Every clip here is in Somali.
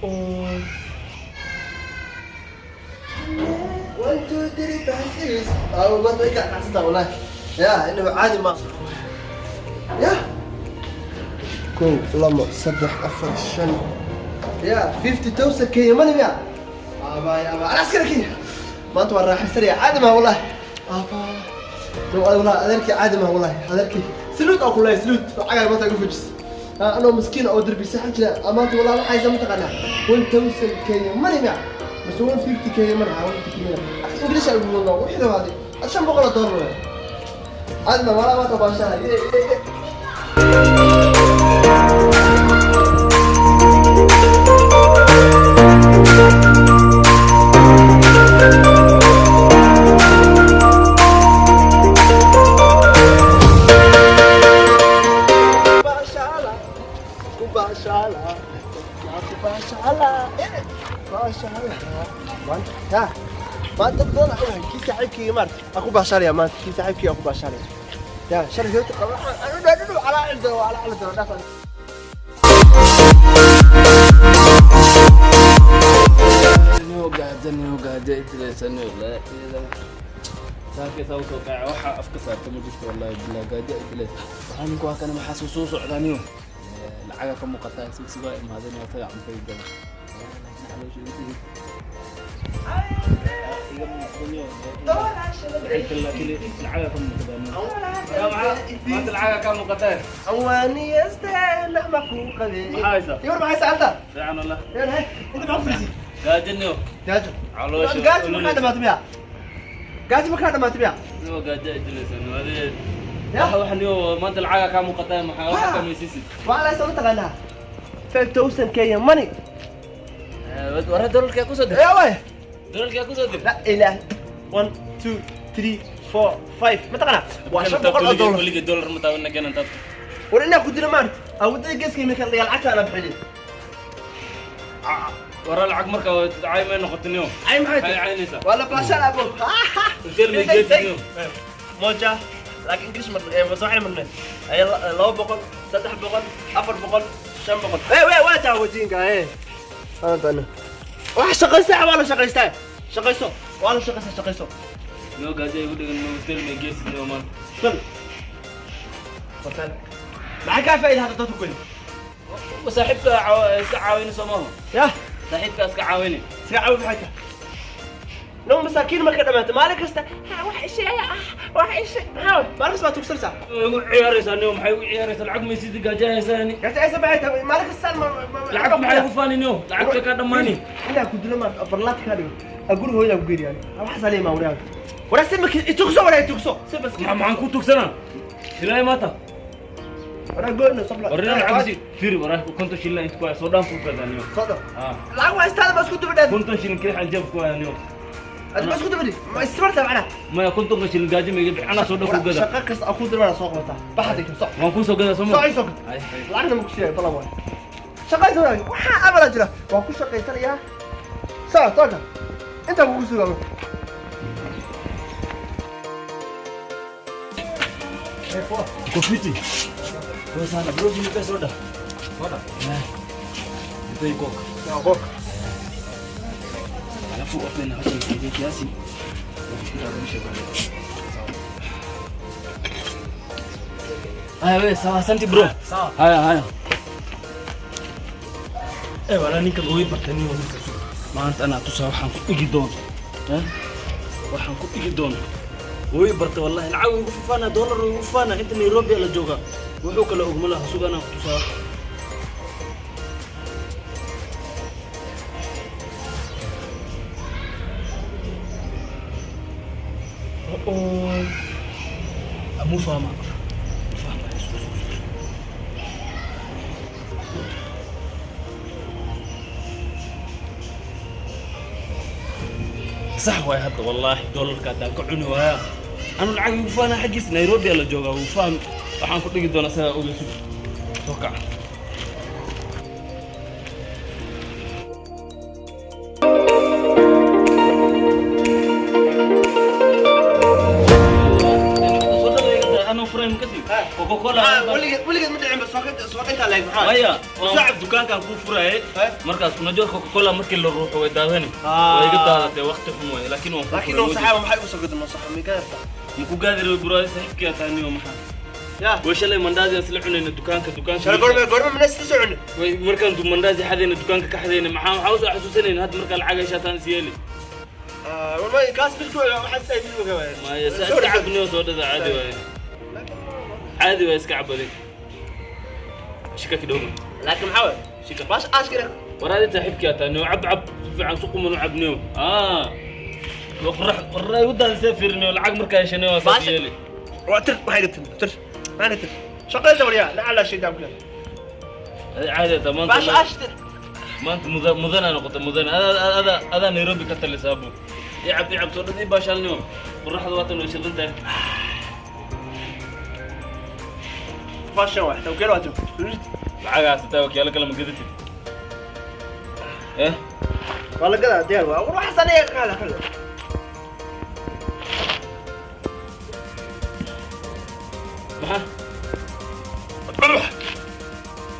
Oh. 1 2 3 5 6. أو ما توقع حسيتها والله. يا إنه عادي ما. يا. 2 2 3 4 5. يا 50,000 كي ماني يا. أبا يا أبا أنا أسكر كي. ما أنت راح سريع عادي ما والله. أبا. والله هذاك عادي ما والله هذاك سلوت أو كله سلوت عقل ما تقول فجس. أنا مسكين أو دربي سحر كذا أمانت والله ما حيزة متقنة 1000 كي ماني مع بس 150 كي ماني 150 كي ماني إنجليش أقول والله وحدة هذه عشان بقول دولار هذا ما ولا ما تباشر. ما تبدون كي صاحبكي مرت اكو باشار يا مانت كي صاحبكي اكو باشار يا شركة انا على عندنا وعلى عندنا. نيو قاعد لا ساكي ثوت وقع وحا افكسر تمجست والله بالله قاعد ادلس waxaan ku hakana ma xasuuso socdaaniyo lacaga ka muuqata silsiga imaadeen waa taga cunto badan maanta lacaga kaa muuqataa maxaa wax ka maysiisid waa la soo taqaanaa 5000 Kenya money wara dolarka ku soo dir yaa way dolarka ku soo dir la ilaah 1 2 3 4 5 ma taqaanaa waa 500 dollar waliga dollar ma taawana ganan taabto war inaa ku dilo maanta awooday geeskay marka la lacagta ana bixin wara lacag marka cay ma noqotiniyo cay maxay caynaysaa wala baashaan abo hotel ma geesiniyo moja لكن انجلش مصاحي من هي 200 300 400 500 اي وي وي تعودين ايه انا واحد شقيسه ولا شقيسه شقيسه ولا شقيسه شقيسه نو غازي يقول انه hotel ma geesiniyo man شنو معك فايده هذا كله وصاحبك iska caawini Soomaha يا saaxiibka iska caawini iska caawin xataa لو مساكين ما كدمت مالك kasta wax ishay wax ishay maxaa maalin kasta tugsanaysaa ugu ciyaaraysaa niyo maxay ugu ciyaaraysaa lacag ma sidii gaajayaysaani gaajayaysa maxay maalin kasta lacag maxay ku faaniniyo lacagta ka dhamaani inaa ku dilo maanta barlaad ka dhigo guriga hooyada ku geeriyaan wax saliim ma wareeg waraa si markii itugso waraa itugso si bas maxaan ku tugsanaa ilaahay maanta waraa go'no sabla waraa lacag si fiiri waraa konton shilin inta ku soo dhaan ku gadaniyo soo dhaan lacag waa istaada ma isku dubadhaad konton shilin kale aan jeeb ku hayaniyo أنت بس كنت بدي ما استمرت معنا ما كنت قشل الجاجم يجيب أنا صدق وكذا شقة كس أخوذ أنا سوق متى بحثك صح ما كنت سوق كذا سمو صح سوق العقد ما كنت طلع واحد شقة يسوي وح أبلا جرا وأكو شقة يسوي يا صح طاقة أنت أبو سوق كوفيتي بس أنا بروح نبي سودا سودا نبي كوك كوك Alafu wape na wacha nisaidie kiasi. Nitarudisha baadaye. Haya wewe sawa, asante bro. Sawa. Haya haya. Eh wala ninka way bartani waa ninka. Maanta ana tusaa waxaan ku dhigi doono. Eh? Waxaan ku dhigi doono. Way bartay wallahi lacag ugu faana dollar ugu faana inta Nairobi la jooga. Wuxuu kala ogma laha sugana ku tusaa. مو فاهمة فاهمة صح واي هذا والله دولار كاتا كعني ويا أنا العقل وفانا حقيس نيروبي ولا جوجا وفاهم waxaan ku dhigi doonaa sida ugu soo kac Coca Cola. Weligeed weligeed ma dhicin ba suuqa intaa leeg maxaa? Maya, waan dukaankan kuu furayay. Markaas unajua Coca Cola markii la ruuxo way daadani. Way iga daadatay, waqti xun waay, laakiin waan kuu laakiin furay. Noo saxaaba maxay u soo gadan? Noo saxaaba ma gaartaa? Maku gaadi rabay bro, saaxiibkii aa tahay niyo, maxaa? Ya. Way shalay mandaazi aan isla cunayna dukaanka. Shalay goorma goorma mana isla soo cunay? Way markaan du mandaazi xadayna, dukaanka ka xadayna, maxaa usoo xasuusanayna hadda markaa lacag heshaa is yeeli. Warma kaas bilku waxaan saa bilku ka waayay. Maya, iska cabniyo, soo dhada, caadi waaye, caadi waaye, iska cabaday. Shika kidogo. Laakiin maxaa waay? Shika. Bash aash kira. War adi saaxiibkii aa tahay niyo, cab cab si fiican si quman u cab niyo. Qorax qorax igu daadisee fiirniyo, lacag markaa heshay niyo waa saas yeeli. Waa tir, maxay tir tir maxay tir shaqaysa wariyaa lacala shay daam kula. Adi caadi aa tahay maanta. Bash aash tir. Maanta muda mudana noqota mudana, adaa adaa adaa Nairobi ka talisaa bu. Icab icab, soo dhad, ii baashaalniyo, qoraxda waatan way shidan tahay. Fashion wax tawkeel waa tir. Lacagaas taa wakiyaalo kale ma gadatid eh? Waa la gadaa, diyaar waa war wax sanaya kala kala. Maxaa?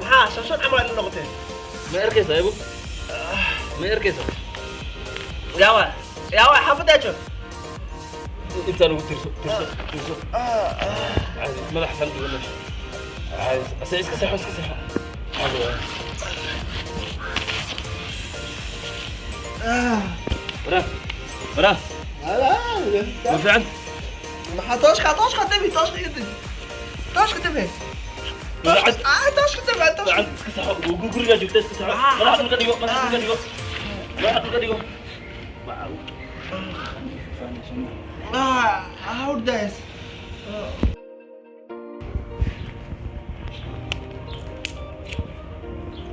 Maxaa shan camal ay noqotee? Ma arkaysaa ibu? Ma arkaysaa? Yaa yaa waa xaafadda joog. Intaan ugu tirso, tirso, tirso. Caadi, madax san dhigo meesha. Caadi, ase iska seexo, iska seexo, caadi waaye. Waraa waraa, ma fiican? Maxaa tooshka tooshka dami tooshka iga dami tooshka dami. Magaca? Ah, tooshka dami tooshka. Fiican, iska seexo. Gurigaa joogta, iska seexo. Madaxa dhulka dhigo, madaxa dhulka dhigo, madaxa dhulka dhigo. Ah, how does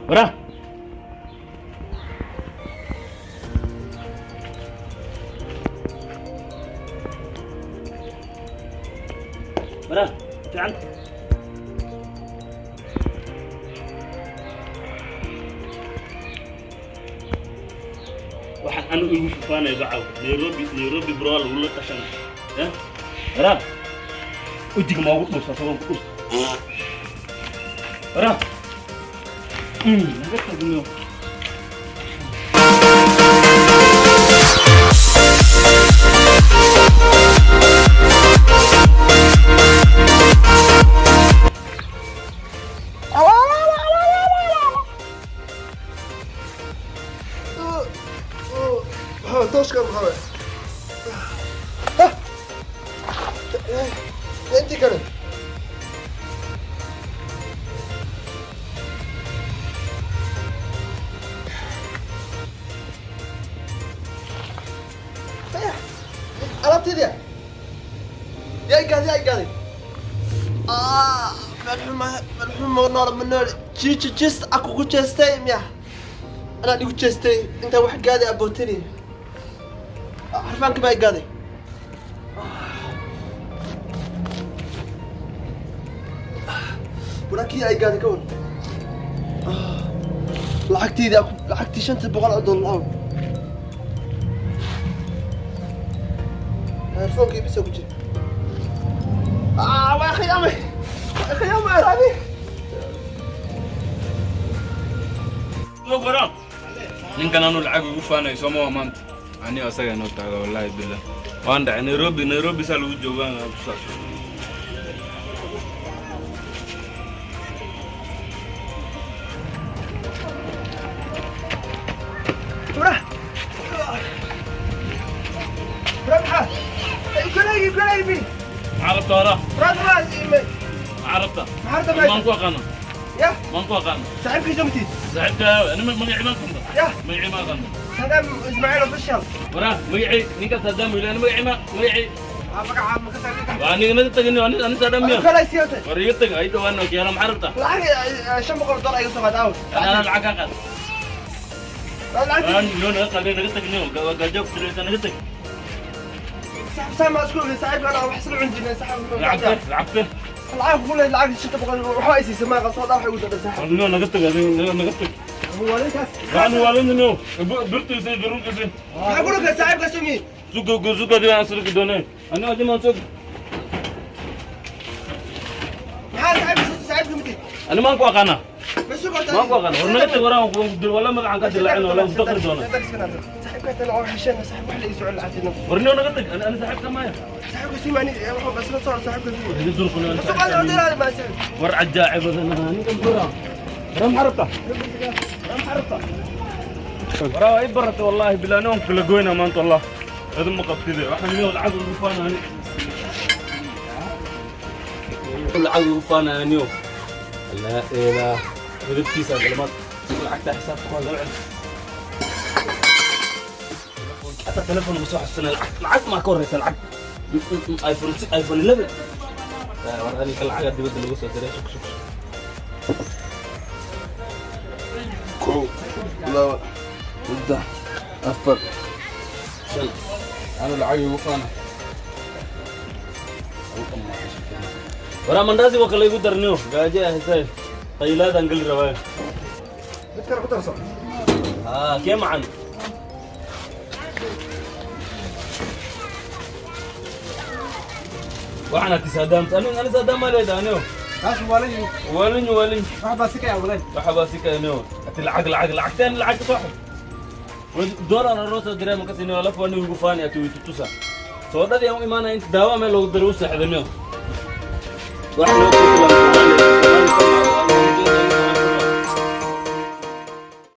Waraa waraa, fiican. Waxaan anu igu fufaanay bacaw Nairobi, Nairobi bro, lagula tashan eh. Waraa, wejiga ma ugu dhuusa sabab ku dhus. Waraa, naga tagniyo. Tooshka maxaa waay? Intii kale alaabteedii yaa igaaday, yaa igaaday. Malxuma malxuma nool ma nool jiiji jis a kugu jeestay miya? Anaa igu jeestay intaa wax gaaday abootani xarfaanka baa igaaday. Warakii ay gaaday ka war lacagteyda, lacagtii 500 oo dollar aw earphone-kii bisa ku jira. Waa khiyaamay, waa khiyaamay raadi. Ninkan anu lacag igu faanayo sooma waa maanta aniga asaga inoo taaga. Wallaahi billah waan dhacay. Nairobi, Nairobi saa lagu joogaan kusaas. Bra bra, maxaa ikulay ikulay bi? Maxaa rabta waraa? Bra bra. Maxaa rabta? Maxaa rabta? Maan ku aqaana. Ya. Maan ku aqaana. Saaxiibkii soo matid? Saaxiibka ani magacii maan qanda. Ya. Magacii maan qanda. Saddam Ismaaciil Official. Waraa, magacii ninkaas Saddam wiil, ani magacii ma magacii magaca ma ka saaxiibka? Waa aniga naga tagin, ani Saddam miya? Ikulay siyote. War iga tag, ay dhawaan oo kiyaalo. Maxaa rabta? Lacag 500 dollar iga soo qaad aaw. Anaa lacag ka qaad. Lacag. Waan noo naga qalday, naga tagniyo, gaajo ku tiraysa, naga tag. Saaxiib saa ma isku saaxiibka ana wax isla cun jirnay saaxiib. Lacagte, lacagte. Lacag ku leeyahay, lacag 500 waxa ay siisay ma soo dhaaf ugu dambeysa. Niyo, naga tag adiga, naga tag. Walaalkaas. Waxaan waalinino birtiisa, garuurkiisa. Maxaa ku dhigay saaxiibka sumi? Suga suga, diwan suga doonay. Ani adi ma sug. Saaxiibka midi. Ani maan ku aqaanaa? Ma soo qortaa? Maan ku aqaana? War naga tag, waraan ku dil wala magacaan ka dilaacin wala mustaqri doona. Saaxiibka tan oo xisheen saaxiib wax la ii socon lacagtina. War niyo, naga tag. Ani saaxiibka maya. Saaxiibka sii maani waxa bas la socon saaxiibka sii. Iga durquna ani. Soo qaad Saaxiibka. oo ma saaxiib. War cajaaci badan ninkan bura. Waraa, maxaa rabtaa? Waraa, maxaa rabtaa? Waraa, waa ii baratay wallaahi bilaa niwan kala goynaa maanta wallah. Idin ma qabtide. Waxaan niyo lacag ugu faanaa ani. Lacag ugu faanaa niyo. Laa ilaa midabkiisa galmaad. Lacagta xisaabta ku hadla cel. حتى التليفون ma soo xasuusanay. Lacag, lacag maa ka horeysa lacag. iPhone 6, iPhone 11. War ninka lacaga dibadda lagu soo diray, shuk shuk. Kow, laba, saddex, afar, shan. Ana lacag igu faana. Waraa, mandaasi waa kale igu darniyo, gaajo ah hisay, qaylaadaan geli rabaayo. Mid kale ku darso. Aa kee macan waxaan ati saadaam ani ani saadaam maa leedahay aniyo. Taas waa la yimi. Walin walin. Wax baa si ka yaabay. Waxa baa si kayniyo ati lacag lacag lacagteen lacag soo xid doolar loo soo diray marka siniyo laf wani ugu faani ati tutusa soo dhadi aan imaana inta daawa meel loogu diray u seexdaniyo wax loo ku